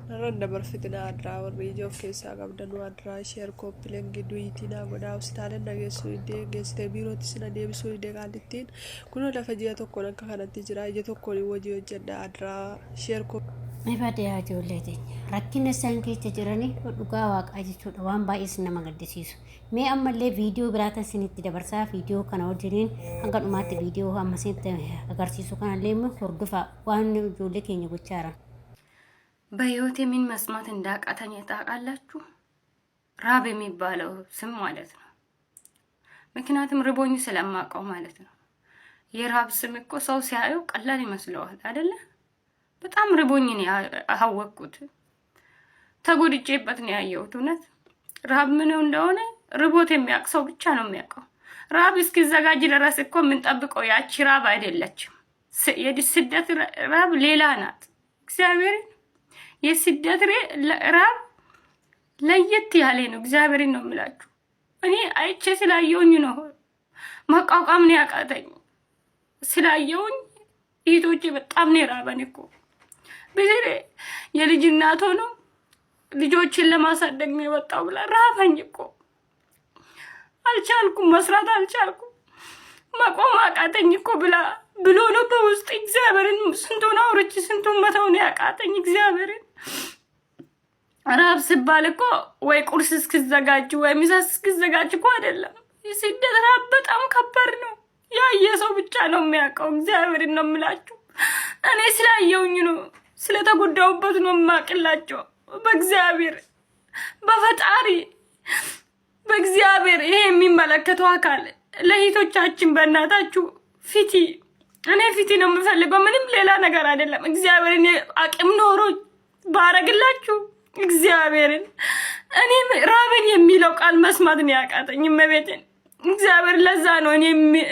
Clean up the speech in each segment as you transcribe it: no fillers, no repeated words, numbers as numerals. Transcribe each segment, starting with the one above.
Narra hin dabarfitinaa adraa warri ija of keessaa qabdanuu adraa share copy link du'iitii naa godhaa hospitaalan na geessuu didee geessitee biirootti na deebisuu didee qaallittiin kunoo lafa ji'a tokkoon akka kanatti jira ija tokkoon hojii hojjedha adraa share copy. Ibadee ijoollee teenya rakkina isaan keessa jiranii dhugaa waaqaa jechuudha, waan baay'ees nama gaddisiisu. Mee ammallee viidiyoo biraatan isinitti dabarsaa. Viidiyoo kana wajjiniin hanga dhumaatti viidiyoo amma isinitti agarsiisu kanallee immoo hordofaa, waan ijoollee keenya gochaa jiran. በህይወቴ ምን መስማት እንዳቃተኝ ታውቃላችሁ? ራብ የሚባለው ስም ማለት ነው። ምክንያቱም ርቦኝ ስለማውቀው ማለት ነው። የራብ ስም እኮ ሰው ሲያየው ቀላል ይመስለዋል አይደለ? በጣም ርቦኝ ነው ያወቅኩት። ተጎድቼበት ነው ያየሁት። እውነት ረሃብ ምን እንደሆነ ርቦት የሚያውቅ ሰው ብቻ ነው የሚያውቀው። ረሃብ እስኪዘጋጅ ድረስ እኮ የምንጠብቀው ያቺ ራብ አይደለችም። የስደት ራብ ሌላ ናት። እግዚአብሔርን የስደት ራብ ለየት ያለ ነው። እግዚአብሔርን ነው የምላችሁ። እኔ አይቼ ስላየውኝ ነው መቋቋም ነው ያቃተኝ። ስላየውኝ እህቶቼ በጣም ነው የራበን እኮ። በተለይ የልጅ እናት ሆኖ ልጆችን ለማሳደግ ነው የወጣው ብላ ራበኝ እኮ፣ አልቻልኩም፣ መስራት አልቻልኩም፣ መቆም አቃተኝ እኮ ብላ ብሎ ነው በውስጥ። እግዚአብሔርን ስንቱን አውርቼ ስንቱን መተው ነው ያቃተኝ። እግዚአብሔርን ራብ ሲባል እኮ ወይ ቁርስ እስክዘጋጅ ወይ ምሳ እስክዘጋጅ እኮ አይደለም። የስደት ራብ በጣም ከባድ ነው። ያየ ሰው ብቻ ነው የሚያውቀው። እግዚአብሔርን ነው የምላችሁ። እኔ ስላየውኝ ነው፣ ስለተጎዳሁበት ነው የማቅላቸው። በእግዚአብሔር በፈጣሪ በእግዚአብሔር ይሄ የሚመለከተው አካል ለእህቶቻችን በእናታችሁ ፊቲ፣ እኔ ፊቲ ነው የምፈልገው፣ ምንም ሌላ ነገር አይደለም። እግዚአብሔር እኔ አቅም ኖሮ ባረግላችሁ እግዚአብሔርን እኔ ራበን የሚለው ቃል መስማት ነው ያቃተኝ። እመቤቴን እግዚአብሔር ለዛ ነው እኔ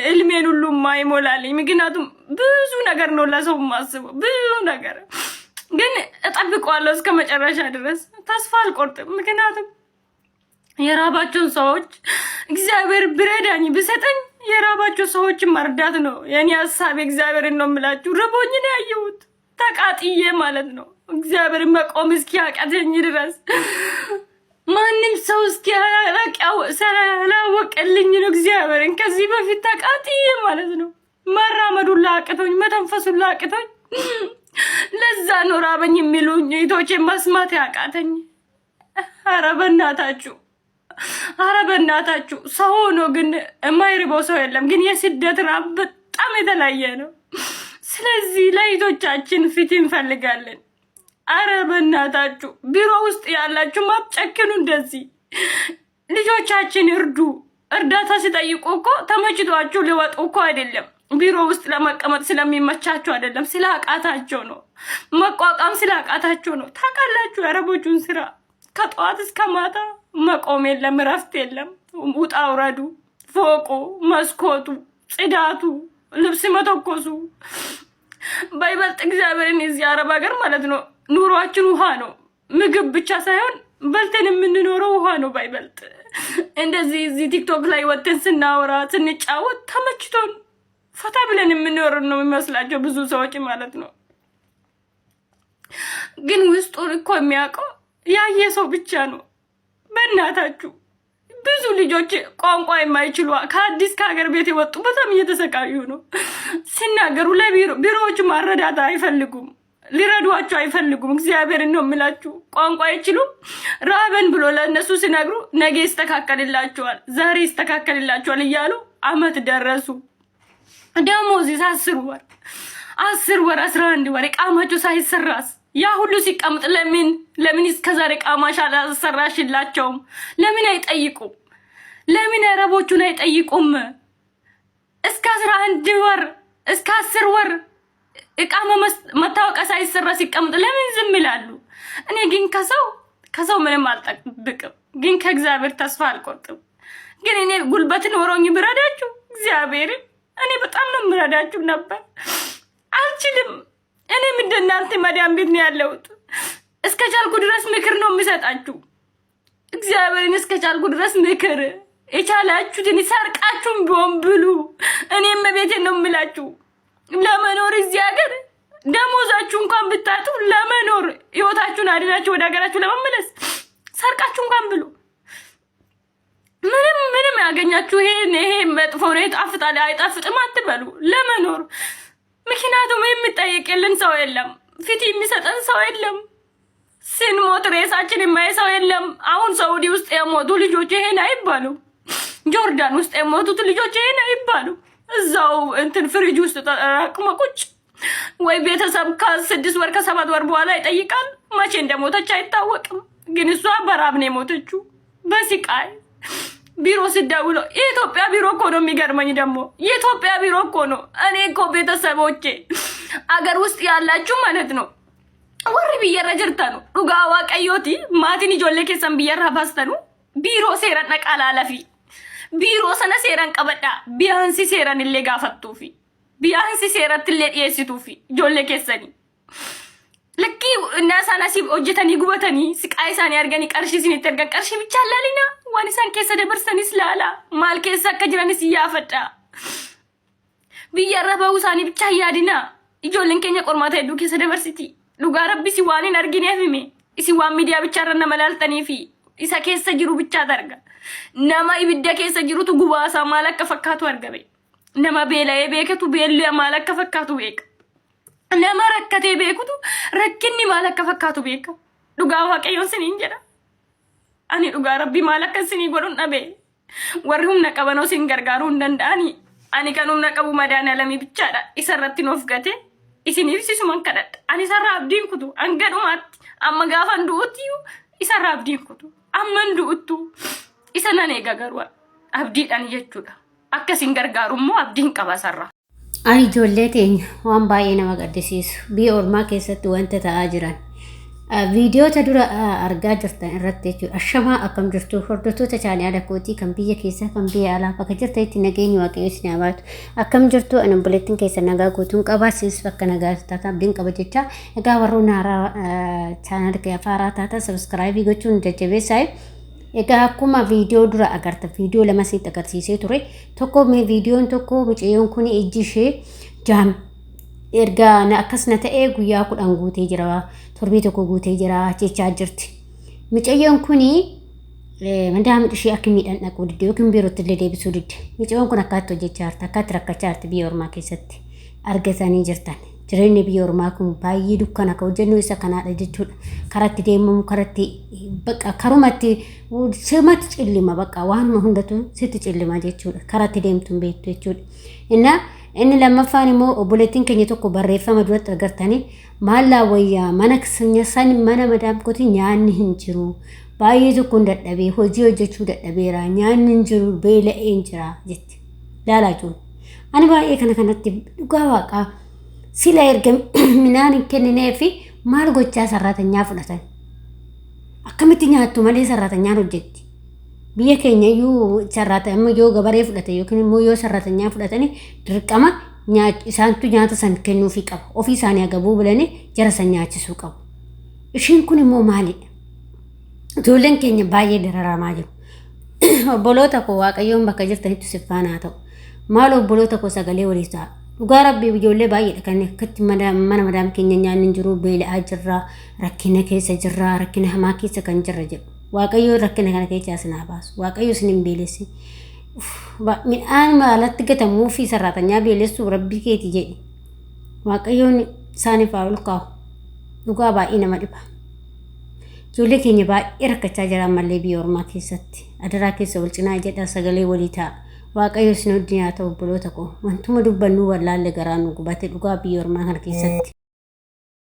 ህልሜን ሁሉ ማይሞላልኝ። ምክንያቱም ብዙ ነገር ነው ለሰው የማስበው፣ ብዙ ነገር ግን እጠብቀዋለሁ እስከ መጨረሻ ድረስ፣ ተስፋ አልቆርጥም። ምክንያቱም የራባቸውን ሰዎች እግዚአብሔር ብረዳኝ ብሰጠኝ የራባቸው ሰዎችን መርዳት ነው የኔ ሀሳብ። እግዚአብሔርን ነው የምላችሁ። ርቦኝ ነው ያየሁት ተቃጥዬ ማለት ነው። እግዚአብሔር መቆም እስኪያቅተኝ ድረስ ማንም ሰው ስላላወቀልኝ ነው። እግዚአብሔርን ከዚህ በፊት ተቃጥዬ ማለት ነው፣ መራመዱን ላቅቶኝ መተንፈሱን ላቅቶኝ፣ ለዛ ነው ራበኝ የሚሉኝ እህቶቼ መስማት ያቃተኝ። ኧረ በእናታችሁ፣ ኧረ በእናታችሁ፣ ሰው ሆኖ ግን የማይርበው ሰው የለም። ግን የስደት ራብ በጣም የተለየ ነው። ስለዚህ ለእህቶቻችን ፊት እንፈልጋለን። አረ በእናታችሁ ቢሮ ውስጥ ያላችሁ ማትጨክኑ፣ እንደዚህ ልጆቻችን እርዱ። እርዳታ ሲጠይቁ እኮ ተመችቷችሁ ሊወጡ እኮ አይደለም። ቢሮ ውስጥ ለመቀመጥ ስለሚመቻቸው አይደለም፣ ስላቃታቸው ነው። መቋቋም ስላቃታቸው ነው። ታውቃላችሁ የአረቦቹን ስራ፣ ከጠዋት እስከ ማታ መቆም የለም፣ እረፍት የለም። ውጣ ውረዱ፣ ፎቁ፣ መስኮቱ፣ ጽዳቱ፣ ልብስ መተኮሱ፣ በይበልጥ እግዚአብሔርን የዚህ አረብ ሀገር ማለት ነው ኑሯችን ውሃ ነው። ምግብ ብቻ ሳይሆን በልተን የምንኖረው ውሃ ነው። ባይበልጥ እንደዚህ እዚህ ቲክቶክ ላይ ወጥተን ስናወራ ስንጫወት ተመችቶን ፈታ ብለን የምንኖር ነው የሚመስላቸው ብዙ ሰዎች ማለት ነው። ግን ውስጡን እኮ የሚያውቀው ያየ ሰው ብቻ ነው። በእናታችሁ ብዙ ልጆች ቋንቋ የማይችሉ ከአዲስ ከሀገር ቤት የወጡ በጣም እየተሰቃዩ ነው። ሲናገሩ ለቢሮ ቢሮዎቹ ማረዳት አይፈልጉም፣ ሊረዷቸው አይፈልጉም። እግዚአብሔርን ነው የምላችሁ። ቋንቋ አይችሉም። ራበን ብሎ ለእነሱ ሲነግሩ ነገ ይስተካከልላቸዋል፣ ዛሬ ይስተካከልላቸዋል እያሉ አመት ደረሱ። ደሞዝ 10 ወር፣ 10 ወር፣ 11 ወር እቃማቸው ሳይሰራስ ያ ሁሉ ሲቀምጥ ለምን እስከዛሬ ቃማሽ አላሰራሽላቸውም? ለምን አይጠይቁም? ለምን አረቦቹን አይጠይቁም? እስከ 11 ወር፣ እስከ 10 ወር እቃማ መታወቂያ ሳይሰራ ሲቀምጥ ለምን ዝም ይላሉ? እኔ ግን ከሰው ምንም አልጠብቅም፣ ግን ከእግዚአብሔር ተስፋ አልቆርጥም። ግን እኔ ጉልበት ኖሮኝ ብረዳችሁ እግዚአብሔርን እኔ በጣም ነው የምረዳችሁ ነበር። አልችልም። እኔም እንደናንተ መዳም ቤት ነው ያለሁት። እስከ ቻልኩ ድረስ ምክር ነው የምሰጣችሁ። እግዚአብሔርን እስከ ቻልኩ ድረስ ምክር፣ የቻላችሁትን ሰርቃችሁም ቢሆን ብሉ። እኔም ቤቴን ነው የምላችሁ። ለመኖር እዚህ ሀገር ደሞዛችሁ እንኳን ብታጡ ለመኖር ህይወታችሁ ህይወታችሁን አድናችሁ ወደ ሀገራችሁ ለመመለስ ሰርቃችሁ እንኳን ብሉ። ምንም ምንም ያገኛችሁ ይሄ መጥፎ ነው ይጣፍጣል አይጣፍጥም አትበሉ ለመኖር። ምክንያቱም የሚጠይቅልን ሰው የለም፣ ፊት የሚሰጠን ሰው የለም፣ ስንሞት ሬሳችን የማይ ሰው የለም። አሁን ሳውዲ ውስጥ የሞቱ ልጆች ይሄን አይባሉ፣ ጆርዳን ውስጥ የሞቱት ልጆች ይሄን አይባሉ። እዛው እንትን ፍሪጅ ውስጥ ተጠራቅሞ ቁጭ ወይ ቤተሰብ ከ6 ወር ከ7 ወር በኋላ ይጠይቃል። መቼ እንደሞተች አይታወቅም። ግን እሷ በራብ ነው የሞተችው በስቃይ። ቢሮ ስደውሎ የኢትዮጵያ ቢሮ እኮ ነው የሚገርመኝ። ደግሞ የኢትዮጵያ ቢሮ እኮ ነው። እኔ እኮ ቤተሰቦቼ አገር ውስጥ ያላችሁ ማለት ነው warri biyyarra jirtanu dhugaa waaqayyooti maatiin ijoollee keessan biyyarraa baastanu biiroo seeran dhaqaa laalafi biiroo sana seeran qabadhaa ቢያንስ seeran illee gaafattuufi ቢያንስ seeratti illee dhiyeessituufi ijoollee keessanii. Lakkii innaa isaan asii hojjetanii gubatanii siqaa isaanii arganii qarshii isinitti argan qarshii ብቻ laalina waan isaan keessa dabarsanis laala maal keessa akka jiranis iyyaafadha. Biyyarra bahuu isaanii ብቻ yaadina ijoolleen keenya qormaata hedduu keessa dabarsiti. Dhugaa rabbi isin waan hin argineef hime isin waan miidiyaa bichaarra nama laaltanii fi isa keessa jiru bichaatu arga. Nama ibidda keessa jirutu gubaasaa maal akka fakkaatu argame. Nama beela'ee beekatu beelli maal akka fakkaatu beeka. Nama rakkatee beekutu rakkinni maal akka fakkaatu beeka. Dhugaa waaqayyoon siniin jedha. Ani dhugaa rabbi maal akka isinii godhun dhabe. Warri humna qabanoo isin gargaaruu hin danda'ani. Ani kan humna qabu Madaanealamii bichaadha. Isa irratti nuuf gate isiniif sisuman kadhadha. Ani isarraa abdiin kutu hanga dhumaatti amma gaafan du'utti isarraa abdiin kutu. Amman du'uttu isa nan eega garuu abdiidhaan jechuudha. Akka isin gargaaru immoo abdiin qaba isarraa. Ay ijoollee teenya waan baay'ee nama gaddisiisu biyya ormaa keessatti wanta ta'aa jiran viidiyoota dura argaa jirtan irratti jechuudha. Ashamaa, akkam jirtu hordoftoota chaanaala kootii kan biyya keessaa kan biyya alaa bakka jirtanitti nageenyi waaqayyo isin haa baatu. Akkam jirtu? Ani obboleettiin keessa nagaa guutuun qabaa, isinis bakka nagaa taatan abdiin qaba jecha. Egaa warroonni haaraa chaanaala kee haaraa taatan subscribe gochuun jajjabeessaa. Egaa akkuma viidiyoo dura agarta viidiyoo lama sitti agarsiisee ture. Tokko viidiyoon tokko mucayyoon kun ijji ishee jaam erga akkas na ta'ee guyyaa 10 guutee jira, torbii tokko guutee jira jechaa jirti. Mucayyoon kun madaamni ishee akka miidhaan dhaquu didde yookiin biirootti illee deebisuu didde. Mucayyoon kun akkaatti hojjechaa jirti, akkaatti rakkachaa jirti biyya ormaa keessatti argatanii jirtan. Jireenyi biyya ormaa kun baay'ee dukkana akka hojjennu isa kanaadha jechuudha. Karatti deemamu karatti bakka karumatti simatti cillima, bakka waanuma hundatu sitti cillima jechuudha. Karatti deemtu hin beektu jechuudha. Innaa inni lammaffaan immoo obboleettiin keenya tokko barreeffama duratti agartanii maallaa wayyaa mana san mana madaam kooti nyaanni hin jiru. Baay'ee tokkoon dadhabee hojii hojjechuu dadhabeera, nyaanni hin jiru, beela'ee hin jira jetti. Laalaa jiru. Ani baay'ee kana kanatti dhugaa waaqaa sila erga midhaan hin kennineefi maal gochaa saraatanyaa fudhatan? Akkamitti nyaattu malee sararaatanyaan hojjetti? Biyya keenya iyyuu sararaata yoo gabaree fudhate yookiin immoo yoo sararatanyaa fudhatanii dirqama isaantu nyaata san kennuufii qaba. Ofii isaanii agabuu bulanii jara san nyaachisuu qabu. Ishiin kun immoo maalidha? Ijoolleen keenya baay'ee dararamaa jiru. Obboloota koo, Waaqayyoon bakka jirtanitti si faana haa ta'u. Maal obboloota koo, sagalee walii ta'a. Dhugaa rabbii ijoollee baay'eedha kan akkatti mana madaam keenya nyaanni hin jiru, beela'aa jirra, rakkina keessa jirra, rakkina hamaa keessa kan jirra jedhu. Waaqayyoon rakkina kana keessaa isin haa baasu. Waaqayyo isin hin beelessin. Midhaan maalatti gatamuu fi sarraatanyaa beelessuu rabbii keeti jedhi. Waaqayyoon isaaniif haa ol kaa'u. Dhugaa baay'ee nama dhiba. Ijoollee keenya baay'ee rakkachaa jira ammallee biyya ormaa keessatti. Adaraa keessa wal cinaa jedha, sagalee walii ta'a. Waaqayyo isin wajjin haa ta'u obboloota koo. Wantuma dubbannuu wallaalle, garaa nu gubate dhugaa biyya ormaa kana keessatti.